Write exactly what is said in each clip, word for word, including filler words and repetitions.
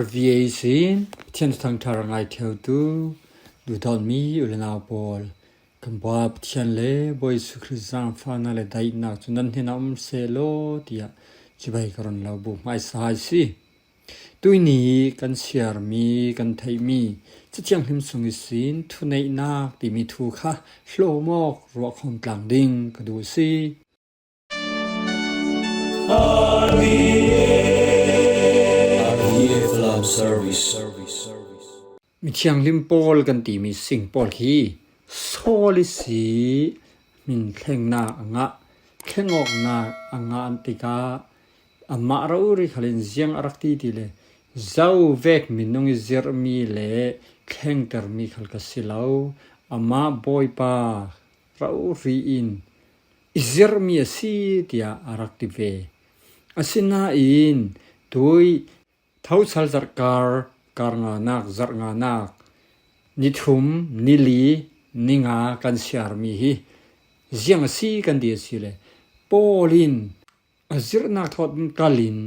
V A C in Pathian thangthar a ngai theutu duhdawtmi u le nau pawl, kan Pa Pathian le Bawi Jesuh Khrih zaangfahna le daihnak cu nan hnenah um sehlaw tiah cibai ka run lo bu hmaisa hai si. Tuihni kan siarmi, kan theihmi Cathianghlim sung ihsin thuneihnak timi thu kha hlawm awk ruahkhawm tlang ding ka duh a si. R T F Love Service. Mithianghlim pawl kan timi sing pawl khi Saul ihsi hmin thlengnak a ngah, thleng awknak a ngah an tikah, amah rori khal in ziang a rak ti ti le, zo vek minung i zirhmi le thlengtermi khal ka si lo. Amah Bawipa rori in i zirhmi a si, tiah a rak ti ve. Asinain tui thosal zarhkar, kar nganak, zarh nganak, ni thum, ni li, ni nga kan siarmi hi ziang a si kan ti a si le, Paul in a zirhnak thawt kal in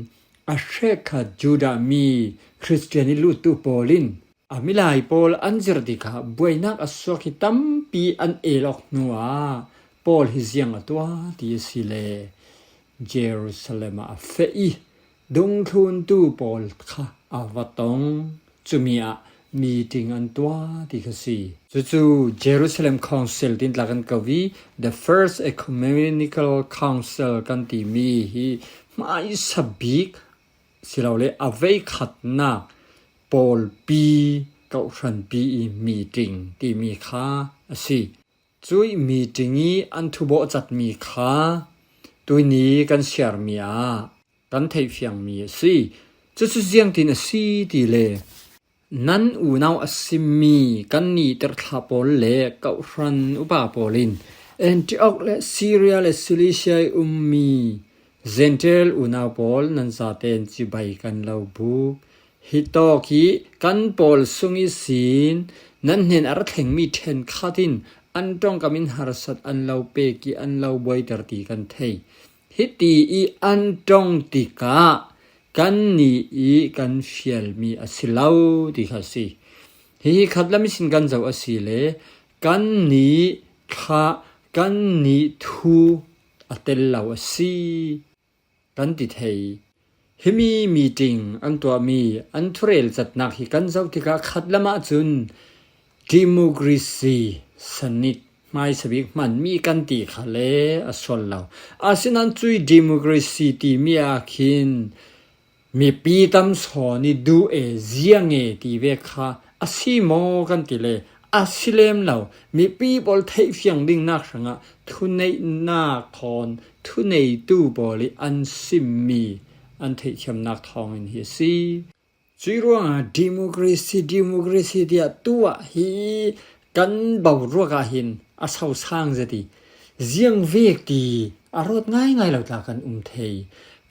a hrekkhat Judah mi Khristian i luttu pawl in a milai pawl an zirh tikah buainak a suak hi tampi an el awk hnuah Paul hi ziang a tuah ti a si le, Jerusalem ah a feh i dungthluntu pawl kha a va tong. Cumi ah meeting an tuah ti kha si. Cucu Jerusalem Council tin tla kan ko i, the First Ecumenical Council kan timi hi hmaisa bik silole a veikhatnak pawlpi, kawhhranpi i meeting timi kha a si. Cuih meeting i an thubawh catmi kha tuihni kan siarmi ah kan theihfiangmi a si. Cucu ziangtin a si ti le, nan unau a simmi kannih tirhthlah pawl le kawhhran upa pawl in Antioch le Syria le Cilicia i ummi Gentile unau pawl nan zaten cibai kan lo buk. Hi tawk i kan pawl sung ihsin nan hnen a ra thlengmi ṭhenkhat in an ṭongkam in harsat an lo pek i an lo buaiter ti kan thei. Hiti i an ṭong tikah kannih i kan fialmi a si lo ti kha a si. Hihi khatlam ihsin kan zoh a si le kannih thlah, kannih thu a tel lo a si kan ti thei. Himi meeting an tuahmi an thurel catnak hi kan zoh tikah khatlam ahcun democracy sanit hmaisa bik hmanmi kan ti kha le a sual lo. Asinain cuih democracy timi ah khin mipi tam sawn i duh e, ziang e ti ve kha a si maw kan ti le a si lem lo. Mipi pawl theihfiang dingnak hrangah thuneihnak thawn thuneitu pawl i an simmi an theihthiamnak thawngin hi a si. Cuih ruangah democracy, democracy tiah tuah hi kan boruak ah hin a sosang zet i ziang vek ti a rawt ngaingai lo tla kan um thei.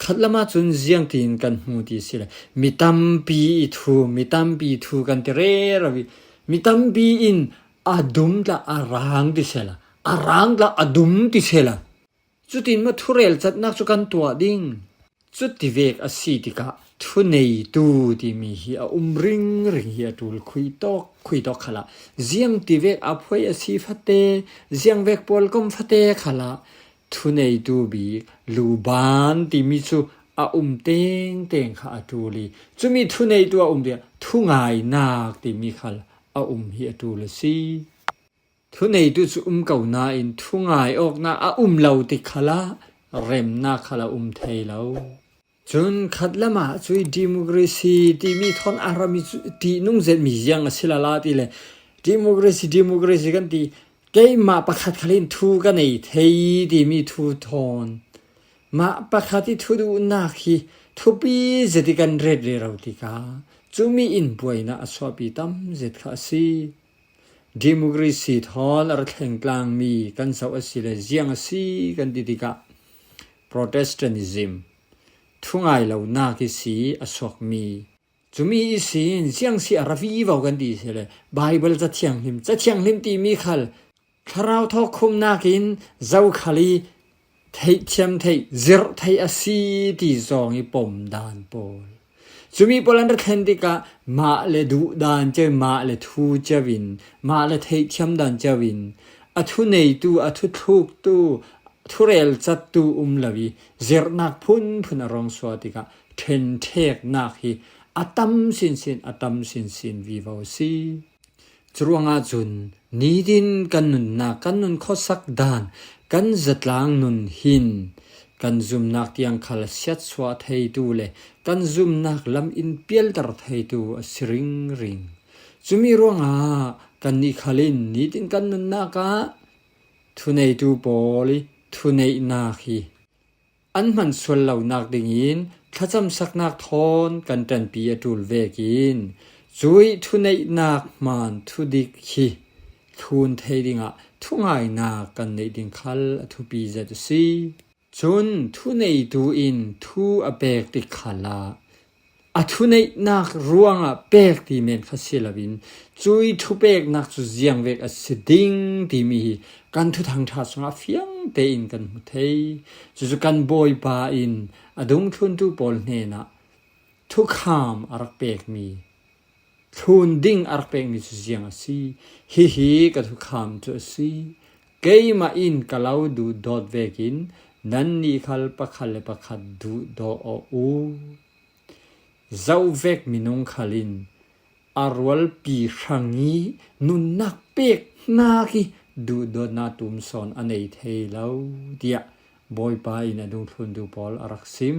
Khatlam ahcun ziangtin kan hmu ti si le, mi tampi i thu, mi tampi thu kan ti rero i, mi tampi in a dum tla a rang ti sela, a rang tla a dum ti sela. Cutin maw thurel catnak cu kan tuah ding. Cuti vek a si tikah thuneitu timi hi a um ringring hi a ṭul khuitawk khuitawk khalah ziang ti vek a phuai a si fate, ziang vek pawlkom fate khalah thuneitu bik luban timi cu a um tengteng kha a ṭul i, cumi thuneitu a um tikah thungainak timi khal a um hi a ṭul a si. Thuneitu cu um ko nain thungai awknak a um lo ti khalah remnak khal a um thei lo. Cun khatlam ah cuih democracy timi thawn a rami cu ṭihnung zetmi ziang a si lala ti le, democracy, democracy kan ti, keimah pakhat khal in thu ka nei thei timi thu thawn mah pakhat i thuduhnak hi thupi zet i kan ret rero tikah cumi in buainak a suahpi tam zet kha a si. Democracy thawn a ra thleng tlangmi kan zoh a si le ziang a si kan ti tikah Protestantism, thungai lonak ihsi a suakmi, cumi ihsin ziang si a ra vivo kan ti si le Bible Cathianghlim, Cathianghlim timi khal thlarau thawkkhumnak in zokhal i theihthiam theih, zirh theih a si ti zong i pom dan pawl. Cumi pawl an ra thlen tikah mah le duh dan cio, mah le thu cio in, mah le theihthiam dan cio in, a thuneitu, a thuthluktu, thurelcattu um lo i, zirhnak phunphun a rung suak tikah ṭhenṭheknak hi a tam sinsin, a tam sinsin vivo a si. Curuangah cun nitin kan nunnak, kan nun khuasak dan, kan zatlang nun hin kan zumnak tiang khal siatsuah theitu le kan zumnak lam in pialter theitu a si ringring. Cumi ruangah kannih khal in nitin kan nunnak ah thuneitu pawl i thuneihnak hi an hman sual lonak dingin thlacamsaknak thawn kan ṭanpi a ṭul vekin, cuih thuneihnak hmaan thudik hi thlun thei dingah thungainak kan neih ding khal a thupi zet a si. Cun thuneitu in thu a pek tik khalah a thuneihnak ruangah pek ti men kha si loin, cuih thupeknak cu ziangvek a si ding timi hi kan Thuthang ṭha sungah fiang tein kan hmu thei. Cucu kan Bawipa in a dungthluntu pawl hnenah thukham a rak pekmi, thlun ding a rak pekmi cu ziang a si? Hihi ka thukham cu a si. Keimah in ka lo duhdawt vekin nannih khal pakhat le pakhat duhdawt aw u. Zohvek minung khal in a rualpi hrang i nunnak pek hnak i duhdawtnak tum sawn a nei thei lo, tiah Bawipa in a dungthluntu pawl a rak sim.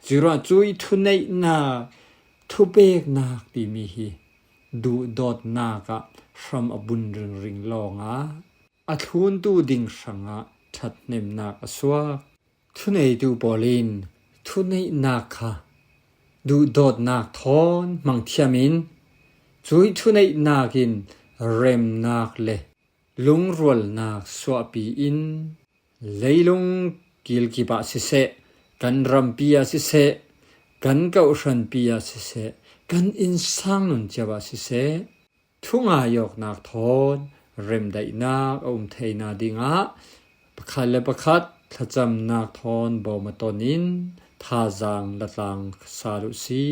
Curuangah cuih thuneihnak, thupeknak timi hi duhdawtnak ah hram a bun ringring lawngah a thluntu ding hrangah ṭhathnemnak a suak. Thuneitu pawl in thuneihnak kha duhdawtnak thawn hmang thiam in, cuih thuneihnak in remnak le lungrualnak suahpi in, leilung kilkip ah siseh, kan rampi ah siseh, kan kawhhranpi ah siseh, kan innsang nun cio ah siseh, thungai awknak thawn remdaihnak a um theina dingah pakhat le pakhat thlacamnak thawn bawm a ton in thazaang la tlang sal uh si.